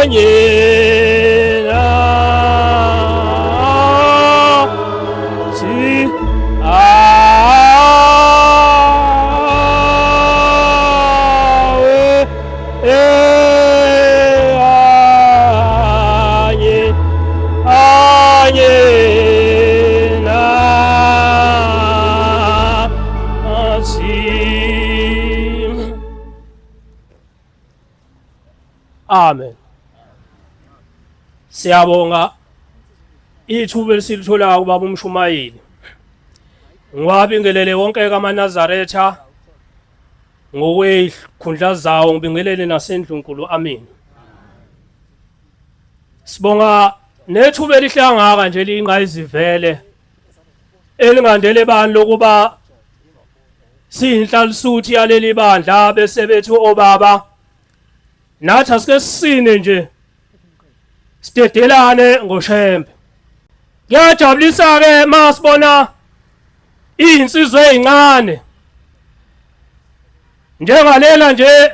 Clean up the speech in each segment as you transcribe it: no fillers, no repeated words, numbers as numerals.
Anye nathi. Awe. Anye. Anye nathi. Amen. Siyabonga ithuba esilitholayo ubaba umshumayeli. Ngiwabingelele wonke kamaNazaretha ngokwezikhundla zawo ngibingelele nasendlunkulu amen. Sibonga nethuba elihle kangaka nje lingayizivele elingandele bani lokuba siyinhlalisuthi yaleli bandla bese bethi obaba nathi asike sisine nje sidedelane ngoshembe. Kuyajabulisa ke masibona izinsizwa ezincane njengalela nje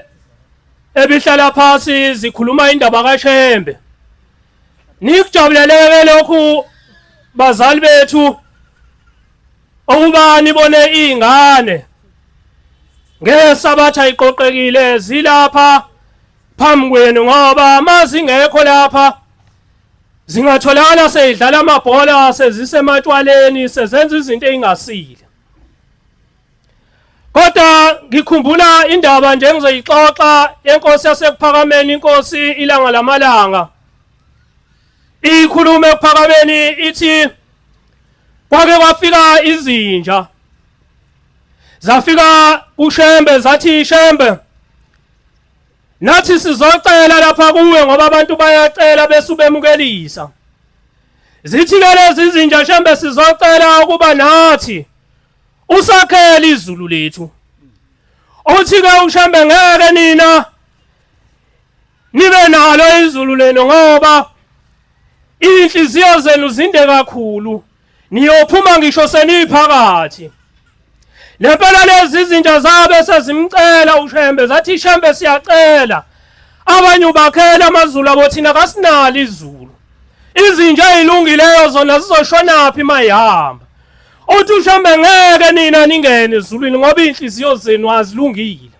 ebihlala phansi zikhuluma indaba kaShembe. Nikujabuleleke lokhu bazali bethu ukuba nibone izingane ngesabatha iqoqekile zilapha phambi kwenu ngoba mazingekho lapha zingatholakala seyidlala amabhola sezisematshwaleni sezenza izinto ezingasile. Kodwa ngikhumbula indaba nje engizoyixoxa yenkosi yasekuphakameni inkosi ilanga lamalanga. Ikhulume ekuphakameni ithi kwake kwafika izinja zafika kuShembe zathi Shembe nathi sizocela lapha kuwe ngoba abantu bayacela bese ubemukelisa. Zithi ke lezi zinja Shembe sizocela ukuba nathi usakhele izulu lethu. Uthi ke uShembe ngeke nina nibe nalo izulu lenu ngoba inhliziyo zenu zinde kakhulu niyophuma ngisho seniphakathi. Lempela lezi izinja zabe sezimcela uShembe zathi Shembe siyacela abanye ubakhela amazulu abo thina kasinalo izulu. Izinja ezilungileyo zona zizoshonaphi mayihamba. Uthi uShembe ngeke nina ningene ezulwini ngoba inhliziyo zenu azilungile.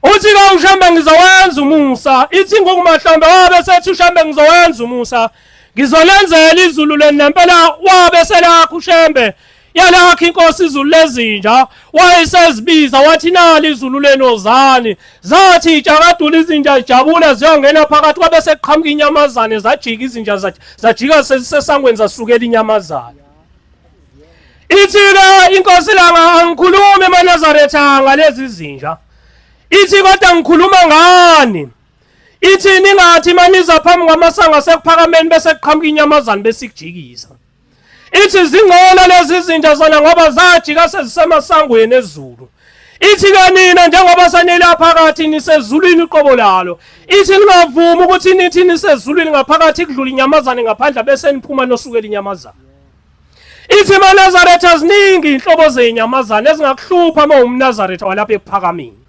Uthi ka uShembe ngizowenza umusa, ithi ngokumahlombe wabe sethi uShembe ngizowenza umusa. Ngizolenzela izulu lenu nempela wabe selakho uShembe. Yalakho inkosi izulu lezinja, wayesezibiza wathi nali izulu lenu ozani. Zathi itshakadula izinja zijabula ziyongena phakathi kwabe sekuqhamuka inyamazane zajika izinja zajika sesisesangweni zasukela inyamazane. Ithi-ke inkosi langa angikhulumi emaNazaretha ngalezi zinja. Ithi kodwa ngikhuluma ngani? Ithi ningathi maniza phambi kwamasango asekuphakameni bese kuqhamuka inyamazane bese ikujikisa. Ithi zingcono lezi zinja zona ngoba zajika sezisemasangweni ezulu. Ithi ke nina njengoba sanila phakathi nisezulwini uqobo lalo. Ithi ningavumi ukuthi nithi nisezulwini ngaphakathi kudlula inyamazane ngaphandle bese niphuma nosukela inyamazane. Ithi maNazaretha ziningi inhlobo zenyamazane ezingakuhlupha uma umNazaretha walapha ekuphakameni.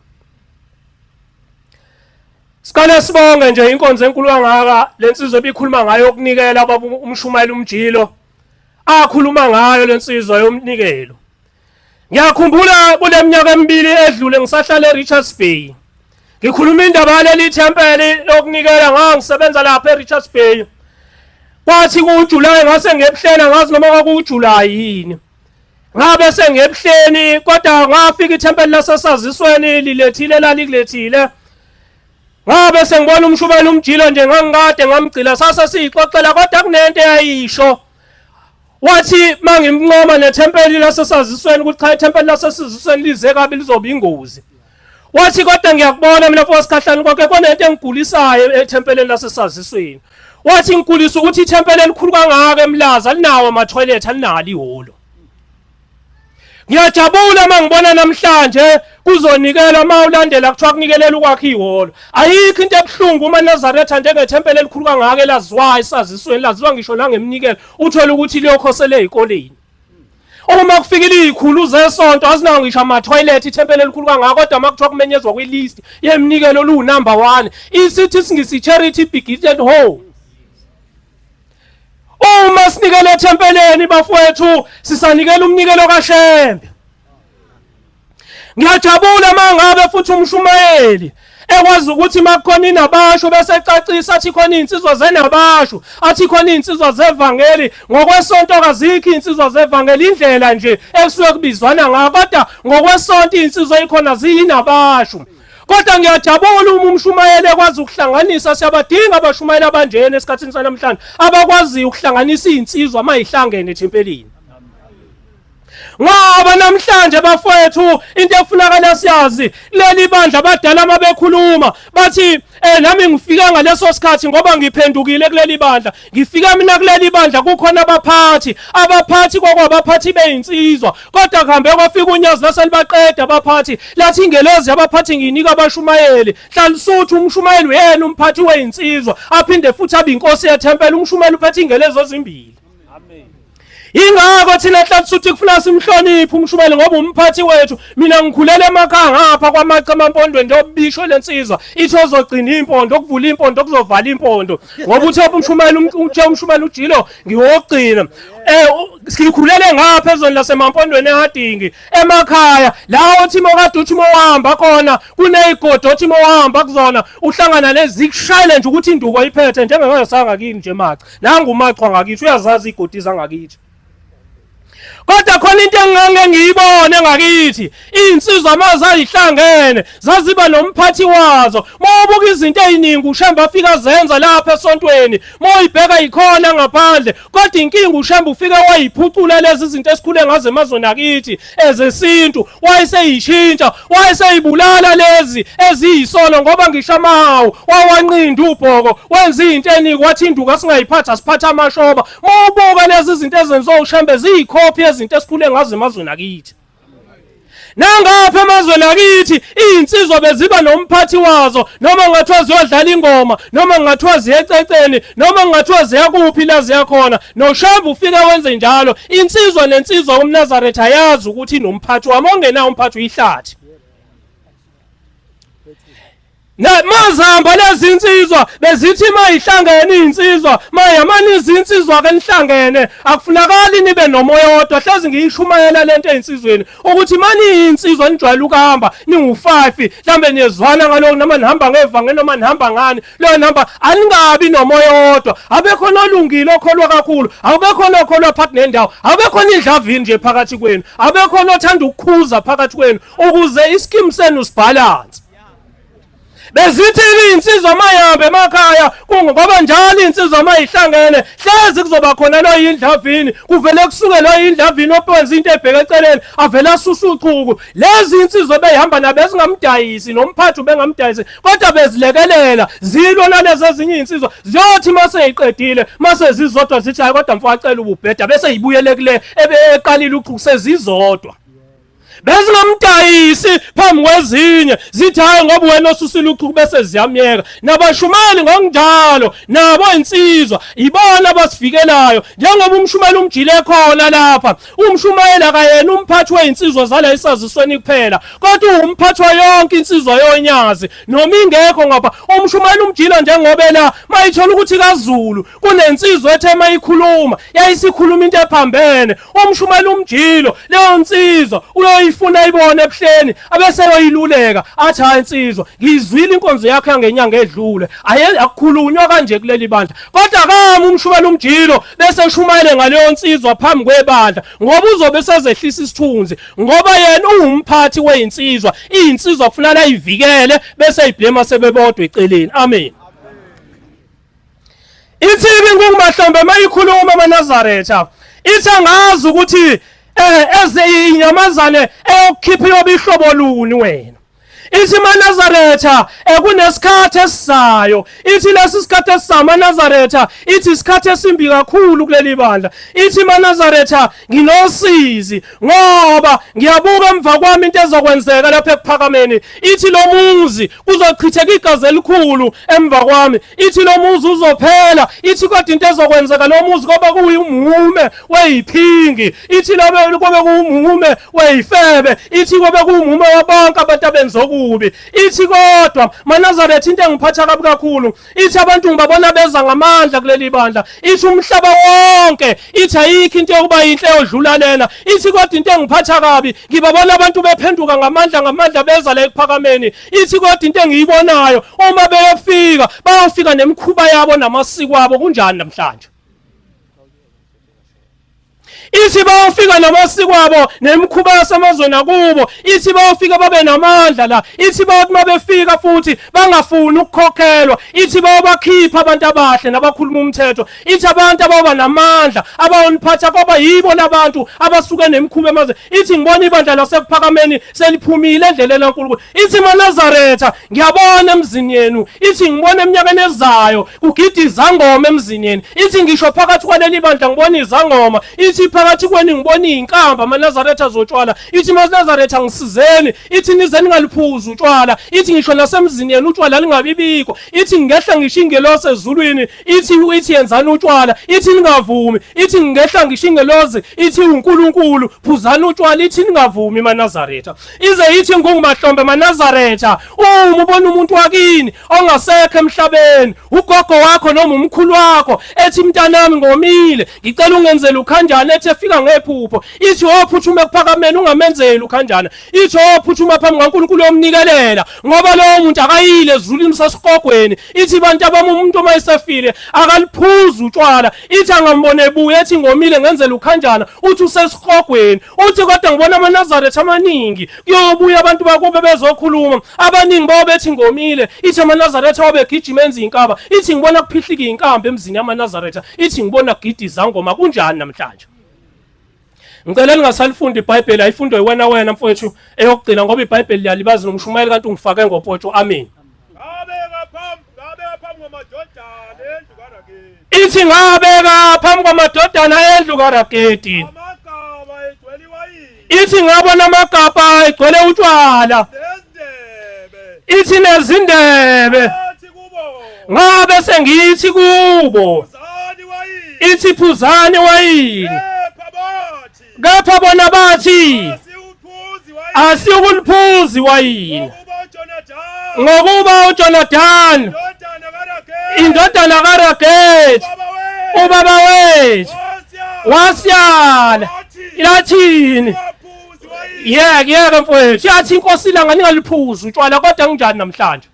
Siqale sibonge nje inkonzo enkulu kangaka lensizwa ebikhuluma ngayo ukunikela baba umshumayeli umjilo akhuluma ngayo lensizwa yomnikelo. Ngiyakhumbula kule minyaka emibili edlule ngisahlala eRichards Bay. Ngikhuluma indaba yaleli thempeli lokunikela ngangisebenza lapha eRichards Bay. Kwathi kuJuly ngase ngebuhleni ngazi noma kwakuJuly yini. Ngabe sengebuhleni kodwa ngafika ithempeli lasesazisweni lilethile lalikulethile. Ngabe sengibona umshubela umjilo nje ngangikade ngamgcila sase siyixoxela kodwa kunento eyayisho. Wathi mangimncoma nethempeli lasesazisweni ukuthi cha ithempeli lasesazisweni lize kabi lizoba ingozi. Wathi kodwa ngiyakubona mina mfowethu Sikhahlane konke konento engigulisayo ethempeleni lasesazisweni. Wathi ngigulisa ukuthi ithempeli elikhulu kangaka eMlaza alinawo ama toilet alinalo ihholo. Ngiyajabula uma ngibona namhlanje kuzonikelwa uma ulandela kuthiwa kunikelela ukwakha ihholo. Ayikho into ebuhlungu uma Nazaretha njengethempeli elikhulu kangaka elaziwayo esazisweni laziwa ngisho nangeminikelo uthole ukuthi liyokhosele ezikoleni. Uma kufikile izikhulu zesonto azinawo ngisho ama-toilet ithempeli elikhulu kangaka, kodwa uma kuthiwa kumenyezwa kwi-list yeminikelo luwu-number 1. Isithi isingisi charity begins at home. Uma sinikele ethempeleni bafowethu, sisanikela umnikelo kaShembe. Ngiyajabula mangabe futhi umshumayeli ekwazi ukuthi makukhona inabasho bese ecacisa athi khona izinsizwa zenabasho, athi khona izinsizwa zevangeli. Ngokwesonto kazikho izinsizwa zevangeli, indlela nje ekusuke kubizwana ngayo, kodwa ngokwesonto izinsizwa ikhona ziyinabasho. Kodwa ngiyajabula uma umshumayeli ekwazi ukuhlanganisa. Siyabadinga abashumayeli abanjena esikhathini sanamhlanje, abakwaziyo ukuhlanganisa izinsizwa mayihlangene ethempelini. Ngoba namhlanje bafowethu into efunakala siyazi, leli bandla abadala mabekhuluma bathi nami ngifike ngaleso sikhathi ngoba ngiphendukile kuleli bandla. Ngifike mina kuleli bandla kukhona abaphathi, abaphathi kwakwabaphathi beyinsizwa, kodwa kuhambe kwafika unyazi laselibaqeda abaphathi, lathi ingelozi yabaphathi ngiyinika abashumayeli. Hlalisuthi umshumayeli uyena umphathi weyinsizwa, aphinde futhi abe inkosi yethempeli. Umshumayeli uphethe ingelezo ezimbili. Amen. Ingakho thina Hlalisuthi kufuna simhloniphe umshumayeli ngoba umphathi wethu. Mina ngikhulela emakhaya ngapha kwamaca emampondweni, njengoba bisho lensizwa ithi ozogcina impondo, okuvula impondo, okuzovala impondo, ngoba uthe umshumayeli, uthe umshumayeli ujilo ngiwogcina. Sikhulele ngapha ezweni lasemampondweni eHadingi, emakhaya la othi mokade uthi mowahamba khona kunezigodo, othi mowahamba kuzona uhlangana nezikushayele nje ukuthi induku iphethe njengengasanga kini nje maca. Nangu umachwa ngakithi uyazazi igodi zangakithi. Kodwa khona into engange ngiyibone ngakithi, insizwa mazayihlangene zaziba nomphathi wazo. Mawubuka izinto eziningi uShembe afika zenza lapha esontweni, mawuyibheka ikhona ngaphandle, kodwa inkinga uShembe ufike wayiphucula lezi zinto esikhule ngazo emazweni akithi ezesintu, wayeseyishintsha, wayeseyibulala lezi eziyisono, ngoba ngisho amahawu wawanqinda ubhoko, wenza into eningi, wathi induku asingayiphatha, siphatha amashoba. Mawubuka lezi zinto ezenziwa uShembe ziyikhophi yezinto esikhule ngazo emazweni akithi. Nangapha emazweni akithi izinsizwa beziba nomphathi wazo, noma ngathiwa ziyodlala ingoma, noma ngathiwa ziyececeni, noma ngathiwa ziyakuphi la ziyakhona. NoShembe ufike wenze njalo. Insizwa nensizwa umNazaretha yazi ukuthi inomphathi wami, ongenawo umphathi uyihlathi. Na mazihamba lezi insizwa bezithi mayihlangene insizwa, mayamani izinsizwa ke nihlangene, akufunakali nibe nomoya wodwa. Hlezi ngiyishumayela lento ezinsizweni ukuthi mani insizwa nijwayele ukuhamba ningu5, mhlambe niyezwana ngaloko, noma nihamba ngevangeli noma nihamba ngani, leyo namba aningabi nomoya wodwa. Abekho nolungile okholwa kakhulu, awubekho nokholwa phakathi nendawo, awubekho nidlavini nje phakathi kwenu, abekho nothanda ukukhuza phakathi kwenu, ukuze iskim senu sibalance. Bezithi insizwa mayihambe emakhaya, kungoba njalo insizwa mayihlangene hlezi kuzoba khona lo yindlavini, kuvele kusuke lo yindlavini openza into ebheke eceleni, avele asusa uchuku. Lezi insizwa beyihamba nabo ezingamdayisi, nomphathi ubengamdayisi, kodwa bezilekelela zilwa nalezi ezinye insizwa. Ziyothi mase iqedile, mase zizodwa zithi hayi kodwa mfowacela ububheda, bese ibuyele kule ebeqalile uchuku sezizodwa. Bezingamdayisi phambi kwezinye, zithi hayi ngoba wena osusile uchuku, bese ziyamyeka. Nabashumayeli ngokunjalo nabo insizwa ibona abasivikelayo, njengoba umshumayeli umjile khona lapha. Umshumayeli akayena umphathi wezinsizwa zala esazisweni kuphela, kodwa umphathi wa yonke insizwa yonyazi noma ingekho ngapha. Umshumayeli umjila njengoba la mayithola ukuthi kaZulu kunensizwa ethe mayikhuluma yayisikhuluma into ephambene, umshumayeli umjilo leyo nsizwa uyoyifuna ibone ebuhleni, abese yoyiluleka athi hayi insizwa, ngizwile inkonzo yakho yangenyanga edlule, aye akukhulunywa kanje kuleli bandla. Kodwa kami umshumayeli umjilo bese eshumayele ngaleyo nsizwa phambi kwebandla, ngoba uzobe sezehlisa isithunzi, ngoba yena uwumphathi weyinsizwa. Iyinsizwa kufanele ayivikele, bese iblema sebebodwa eceleni. Amen. Ithi inkungumahlombe mayikhuluma amaNazaretha, ithi angazi ukuthi eze inyamazane eyokukhipha iyobe ihlobo luni wena. Ithi maNazaretha ekunesikhathi esizayo. Ithi lesi sikhathi esizayo maNazaretha ithi isikhathi esimbi kakhulu kuleli bandla. Ithi maNazaretha nginosizi ngoba ngiyabuka emva kwami into ezokwenzeka lapha ekuphakameni. Ithi lo muzi kuzochitheka igazi elikhulu emva kwami. Ithi lo muzi uzophela. Ithi kodwa into ezokwenzeka lo muzi koba kuwumume weyiphingi. Ithi lobe kobe kuwumume weyifebe. Ithi kobe kuwumume wabonke abantu abenza okubi. Ithi kodwa maNazaretha into engiphatha kabi kakhulu ithi abantu ngibabona beza ngamandla kuleli bandla. Ithi umhlaba wonke ithi ayikho into yokuba yinhle eyodlula lena. Ithi kodwa into engiphatha kabi ngibabona abantu bephenduka ngamandla ngamandla beza la ekuphakameni. Ithi kodwa into engiyibonayo uma beyofika bayofika nemikhuba yabo namasiko abo. Kunjani namhlanje? Ithi bayofika namasiko abo nemikhuba yasemazweni akubo. Ithi bayofika babe namandla la. Ithi bayothi uma befika futhi bangafuni ukukhokhelwa. Ithi bayobakhipha abantu abahle nabakhuluma umthetho. Ithi abantu ababa namandla abayoniphatha kwaba yibo labantu abasuke nemikhuba emazweni. Ithi ngibona ibandla lasekuphakameni seliphumile endleleni kaNkulunkulu. Ithi maNazaretha ngiyabona emzini yenu. Ithi ngibona eminyakeni ezayo kugida izangoma emzini yenu. Ithi ngisho phakathi kwaleli bandla ngibona izangoma. Ithi phakathi kwenu ngibona izinkamba amaNazaretha zotshwala. Ithi maNazaretha ngisizeni. Ithi nize ningaliphuzi utshwala. Ithi ngisho nasemzini yenu utshwala lingabibikho. Ithi ngehla ngisho ingelosi ezulwini. Ithi ithi yenzani utshwala. Ithi ningavumi. Ithi ngehla ngisho ingelosi. Ithi uNkulunkulu phuzani utshwala. Ithi ningavumi maNazaretha. Ize ithi ngungumahlombe maNazaretha uma ubona umuntu wakini ongasekho emhlabeni ugogo wakho noma umkhulu wakho ethi mntanami ngomile ngicela ungenzele ukhanjana ethi efika ngephupho ithi wophuthuma ekuphakameni ungamenzeli ukhanjana ithi wophuthuma phambi kaNkulunkulu yomnikelela ngoba lowo muntu akayile ezulwini usesigogweni ithi bantu abami umuntu uma esefile akaliphuzi utshwala ithi angambona ebuya ethi ngomile ngenzela ukhanjana uthi usesigogweni uthi kodwa ngibona amaNazaretha amaningi kuyobuya abantu bakubo bezokhuluma abaningi bawo bethi ngomile ithi amaNazaretha wabegijima enza inkaba ithi ngibona kuphihlika inkambi emzini yamaNazaretha ithi ngibona kugida izangoma kunjani namhlanje Ngicela ningasalifundi iBhayibheli ayifundwe wena wena mfowethu eyokugcina ngoba iBhayibheli liyalibazi nomshumayeli kanti ungifake ngopotsho amen Ithi ngabeka phambi kwamadodana endlu kaRagedi. Ithi ngabona amagabha egcwele utshwala. Ithi nezindebe. Ngabe sengithi kubo. Ithi phuzani wayini. Kepha bona bathi asiyokuliphuza iwayini ngokuba uJonathan indodana kaRageti ubaba wethu wasiyala ilathini yeke yeke mfowethu yathi inkosi ilanga ningaliphuzi utshwala kodwa kunjani namhlanje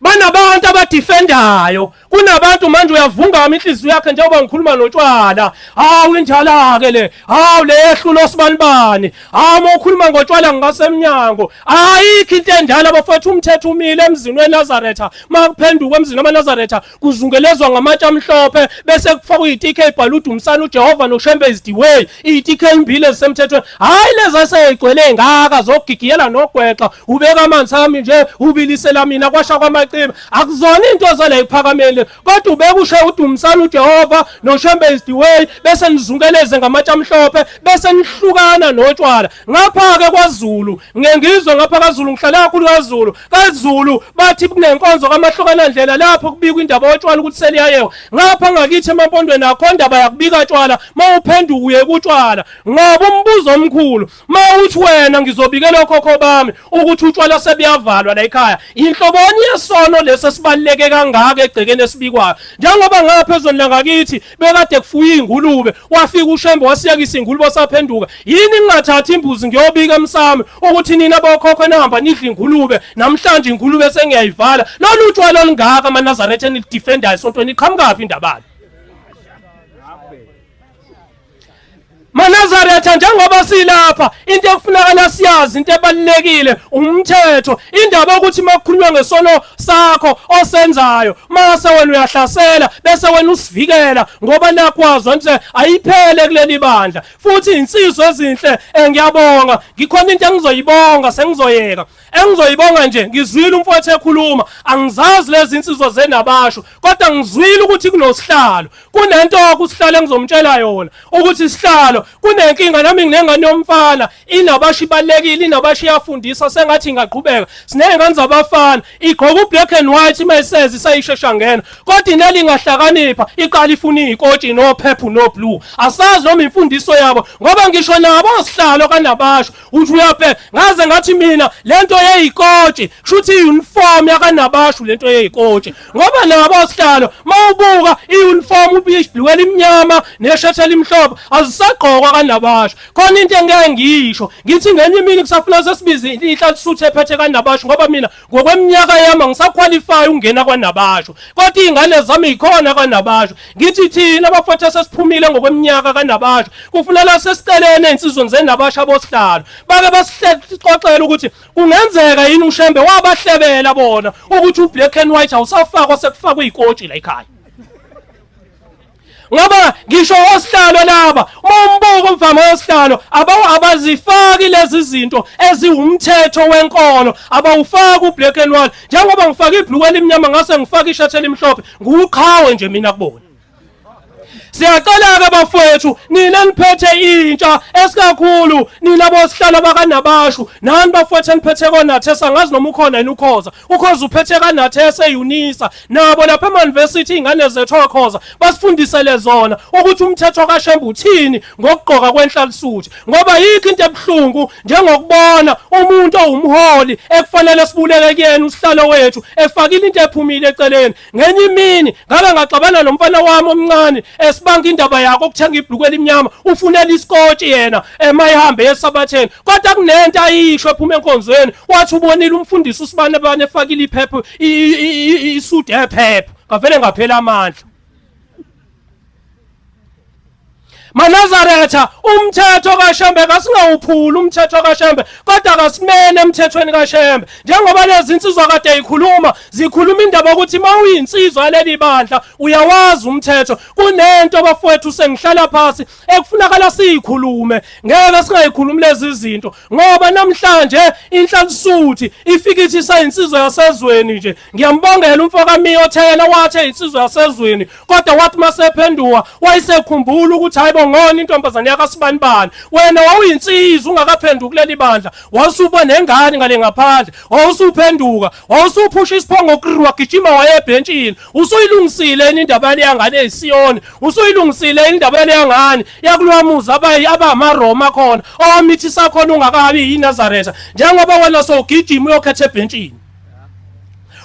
Banabantu abadefendayo. Kunabantu manje uyavungama inhliziyo yakhe njengoba ngikhuluma notshwala. Hawu injala-ke le. Hawu le yehlula osibanibani. Hawu uma ukhuluma ngotshwala ngasemnyango. Ayikho into endala bafowethu umthetho umile emzini weNazaretha. Makuphenduka emzini wamaNazaretha kuzungelezwa ngamatshe amhlophe bese kufakwa izitikha ezibhalwe uDumisani uJehova noShembe is the way. Izitikha ezimbili ezisemthethweni. Hayi lezi eseyigcwele ngaka zokugigiyela nogwexa ubeka amanzi ami nje ubilisela mina kwasha kwamacima akuzona into zala ekuphakameni kodwa ubeka ushe udumisana uJehova noShembe is the way bese nizungeleze ngamatshe amhlophe bese nihlukana notshwala ngapha ke kwaZulu ngeke ngizwe ngapha kaZulu ngihlala kakhulu kaZulu kaZulu bathi kunenkonzo kamahlukana ndlela lapho kubikwa indaba yotshwala ukuthi seliyayewa ngapha ngakithi emampondweni akho ndaba yakubika tshwala mawuphenduka uye kutshwala ngoba umbuzo omkhulu Mawuthi wena ngizobikela okhokho bami ukuthi utshwala sebuyavalwa la ekhaya. Inhloboni yesono leso esibaluleke kangaka egcekeni esibikwayo. Njengoba ngapha ezweni langakithi bekade kufuya ingulube, wafika uShembe wasiyekisa ingulube osaphenduka. Yini ngingathathi imbuzi ngiyobika emsamo ukuthi nina bokhokho nihamba nidla ingulube, namhlanje ingulube sengiyayivala. Lolu tshwala olungaka amaNazaretha enilidefendayo esontweni iqhamukaphi indaba? MaNazaretha, njengoba silapha, into ekufunakala siyazi, into ebalulekile umthetho. Indaba ukuthi makukhulunywa ngesono sakho osenzayo, mase wena uyahlasela bese wena usivikela ngoba nakwazi nje ayiphele kuleli bandla. Futhi insizwa ezinhle, ngiyabonga, ngikhona into engizoyibonga, sengizoyeka. Engizoyibonga nje, ngizwile umfowethu ekhuluma, angizazi lezi insizwa zenabasho, kodwa ngizwile ukuthi kunosihlalo. Kunento kusihlalo engizomtshela yona ukuthi isihlalo kunenkinga. Nami nginengane yomfana, inabasho ibalekile, inabasho iyafundisa, sengathi ingaqhubeka. Siney'ngane zabafana, igqoka u-black and white uma iseze isayishesha ngena, kodwa ineli ingahlakanipha iqala ifuna iy'kotshi no-purple no-blue. Asazi noma imfundiso yabo, ngoba ngisho nabo osihlalo kanabasho uthi uyabheka, ngaze ngathi mina lento yeyikotshi kushuthi i-uniform yakanabashu lento yeyikotshi, ngoba nabo osihlalo mawubuka i-uniform ubibhluwe elimnyama neshethi elimhlophe azisagqokwa kanabashu. Khona into engeke ngiyisho, ngithi ngenye imini kusafuna sesibize inhlalisuthi ephethe kanabashu, ngoba mina ngokweminyaka yami angisaqualify ukungena kwanabashu, kodwa iy'ngane zami yikhona kwanabashu. Ngithi thina abafowethu sesiphumile ngokweminyaka kanabashu, kufuneka sesicelene ey'nsizweni zenabashu abosihlalo bake basixoxele ukuthi kungenzeka yini uShembe wabahlebela bona ukuthi u-black and white awusafakwa, sekufakwe iy'kotshi la ekhaya. Ngoba ngisho osihlalo laba, uma umbuka umvama wosihlalo, abazifaki lezi zinto eziwumthetho wenkolo, abawufaki u-black and white. Njengoba ngifake ibhluku elimnyama ngase ngifake ishathi elimhlophe, nguqhawe nje mina kubona. Siyacela-ke bafowethu, nina niphethe intsha esikakhulu, nina bosihlalo bakanabashu, nani bafowethu eniphethe konathesa, angazi noma ukhona yini ukhoza. Ukhoza uphethe kanathesa eUnisa, nabo lapha ema-university iy'ngane zethu okhoza basifundisele zona ukuthi umthetho kaShembe uthini ngokugqoka kwenhlalisuthi, ngoba yikho into ebuhlungu njengokubona umuntu owumholi ekufanele sibuleke kuyena, usihlalo wethu, efakile into ephumile eceleni. Ngenye imini ngabe ngaxabana nomfana wami omncane esibanga indaba yakho okuthenga ibhluku elimnyama, ufunela isikotshi yena emayihambe esabatheni, kodwa kunento ayisho ephuma enkonzweni, wathi ubonile umfundisi usibane bane efakile iphepha, isudu ephepha, ngavele ngaphela amandla. MaNazaretha, umthetho kaShembe kasingawuphuli umthetho kaShembe, kodwa kasimene emthethweni kaShembe. Njengoba lezi insizwa kade ikhuluma, zikhuluma indaba ukuthi uma uyinsizwa yaleli bandla uyawazi umthetho. Kunento bafowethu, sengihlala phasi, ekufunakala siyikhulume, ngeke singayikhulumi lezi zinto, ngoba namhlanje inhlalisuthi ifike ithi sayinsizwa yasezweni nje. Ngiyambongela umfokamiyo othela wathi insizwa yasezweni, kodwa wathi masephenduka wayesekhumbula ukuthi hayibo, ngona intombazane yakasibanibani. Wena wawuyinsizwa ungakaphenduki kuleli bandla, wawusuba nengane ngale ngaphandle, wawusuphenduka, wawusuphusha isiphongo kr, wagijima waye ebhentshini. Usuyilungisile yini indaba yaleyangane eyisiyoni? Usuyilungisile indaba yaleyangane yakulwamuzi abamaRoma khona owamithisa khona ungakabi yiNazaretha, njengoba wena sowugijima uyokhetha ebhentshini?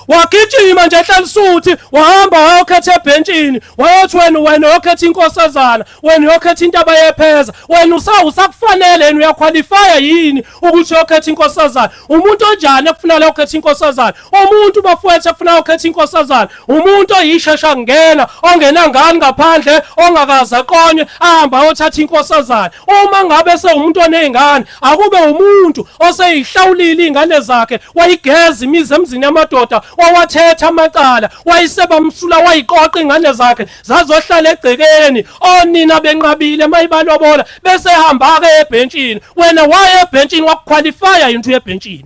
Wagijima nje ehlalisuthi, wahamba wayokhetha ebhentshini, wayothi wena uyokhetha inkosazana, wena uyokhetha intaba yepheza. Wena usakufanele yini, uyakhwalifaya yini ukuthi uyokhetha inkosazana? Umuntu onjani ekufuneka uyokhetha inkosazana? Umuntu bafowethu ekufuneka uyokhetha inkosazana, umuntu oyishesha kungena, ongenangani ngaphandle, ongakaze aqonywe, ahamba ayothatha inkosazana. Uma ngabe sewumuntu oney'ngane, akube umuntu oseyihlawulile iy'ngane zakhe, wayigeza imizi emzini yamadoda, wawathetha amacala, wayisebamsula, wayiqoqa iy'ngane zakhe zazohlala egcekeni, onina benqabile mayibalobola, bese ehamba-ke ebhentshini. Wena waye ebhentshini, wakukhwalifaya yinto ebhentshini?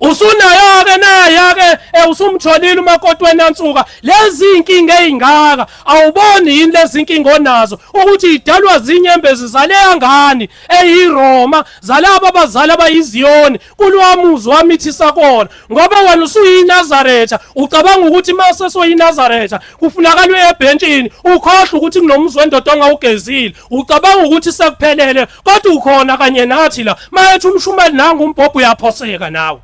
Usunayo-ke naye-ke, usumtholile umakoti wenansuka. Lezi inkinga ey'ngaka awuboni yini? Lezi inkinga onazo ukuthi idalwa zinyembezi zaleya ngane eyiRoma, zalaba abazali abayiziyoni kulwamuzi wamithisa kona, ngoba wena usuyinazaretha, ucabanga ukuthi uma sesoyinazaretha kufunakala uye ebhentshini, ukhohlwa ukuthi kunomuzi wendoda ongawugezile, ucabanga ukuthi sekuphelele, kodwa ukhona kanye nathi la. Mayethi umshumeli nangu umbhobho, uyaphoseka nawe.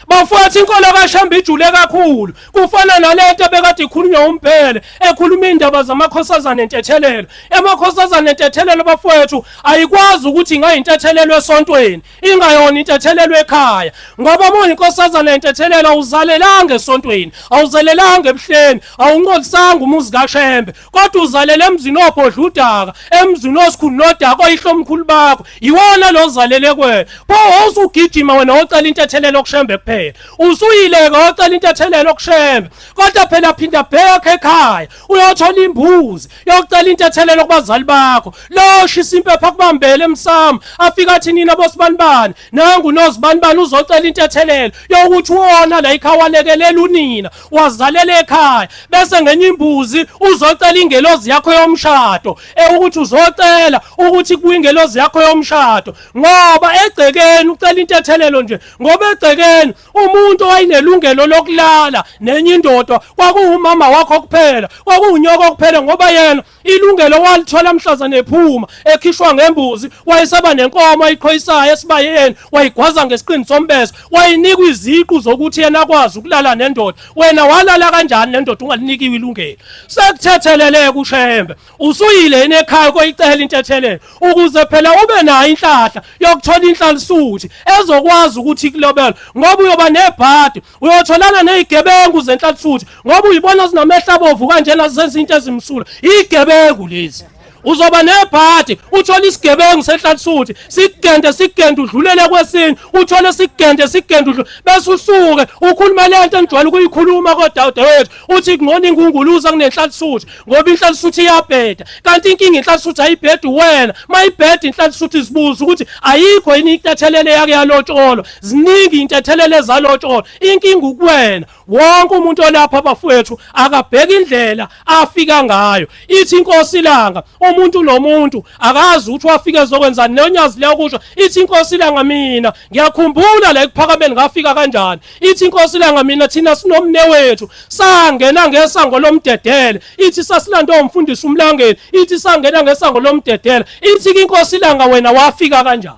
Bafowethu, inkolo kaShembe ijule kakhulu. Kufana nalento ebekade ikhulunywa uMbhele, ekhuluma indaba zamakhosazane entethelelo. Amakhosazane entethelelo bafowethu ayikwazi ukuthi ingayintethelelo esontweni, ingayona intethelelo ekhaya. Ngoba uma uyinkosazana yentethelelo awuzalelanga esontweni, awuzelelanga ebuhleni, awunqolisanga umuzi kaShembe, kodwa uzalele emzini obhodla udaka, emzini osikhulu nodaka oyihlomkhulu bakho. Iwona lo ozalele kwena. Pho wawusugijima wena wocela intethelelo kuShembe kuphela. Usuyileke wocela intethelelo kuShembe. Kodwa phela phinda bheka ekhaya uyothola imbuzi yokucela intethelelo kubazali bakho. Lo shisa impepha kubambele emsamo afika athi nina bosibanibani nangu nozibanibani uzocela intethelelo yokuthi wona la ikhawalekelela unina wazalela ekhaya bese ngenye imbuzi uzocela ingelozi yakho yomshado ewukuthi uzocela ukuthi kuyingelozi yakho yomshado ngoba egcekeni ucela intethelelo nje ngoba egcekeni umuntu owayinelungelo lokulala nenye indoda kwakuwumama wakho kuphela, kwakuwunyoko kuphela, ngoba yena ilungelo walithola mhlazane ephuma ekhishwa ngembuzi, wayesaba nenkomo ayiqhoyisayo esibayeni, wayigwaza ngesiqini sombese, wayinikwa iziqu zokuthi yena akwazi ukulala nendoda. Wena walala kanjani nendoda ungalinikiwe ilungelo? Sekuthetheleleke uShembe. Usuyile yini ekhaya koyicela intethelelo ukuze phela ube nayo inhlahla yokuthola inhlalisuthi ezokwazi ukuthi ikulobele, ngoba uyoba nebhadi, uyotholana nezigebengu zenhlalisuthi, ngoba uyibona zinamehla abovu kanjena zenza into ezimsula, igebengu lezi. Uzoba nebhadi uthole isigebengu senhlalisuthi sikugende sikugende udlulele kwesinye, uthole sikugende sikugende udlule, bese usuke ukhuluma lento enijwayele ukuyikhuluma kodadewethu, uthi kungcono ingunguluza kunenhlalisuthi ngoba inhlalisuthi iyabheda. Kanti inkinga inhlalisuthi ayibhedi wena, mayibheda inhlalisuthi zibuza ukuthi ayikho yini intethelele yake yalotsholwa. Ziningi intethelele zalotsholwa, inkinga ukuwena. Wonke umuntu olapha bafowethu akabheka indlela afika ngayo. Ithi inkosi ilanga umuntu nomuntu akazi ukuthi wafika ezokwenzani, nonyazi liyakusho. Ithi inkosi ilanga mina ngiyakhumbula la ekuphakameni ngafika kanjani. Ithi inkosi ilanga mina thina sinomne wethu sangena ngesango lomdedele. Ithi sasilanda umfundisi uMlangeni, ithi sangena ngesango lomdedele. Ithi ke inkosi ilanga wena wafika kanjani?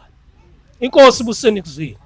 Inkosi buseni kuzwile.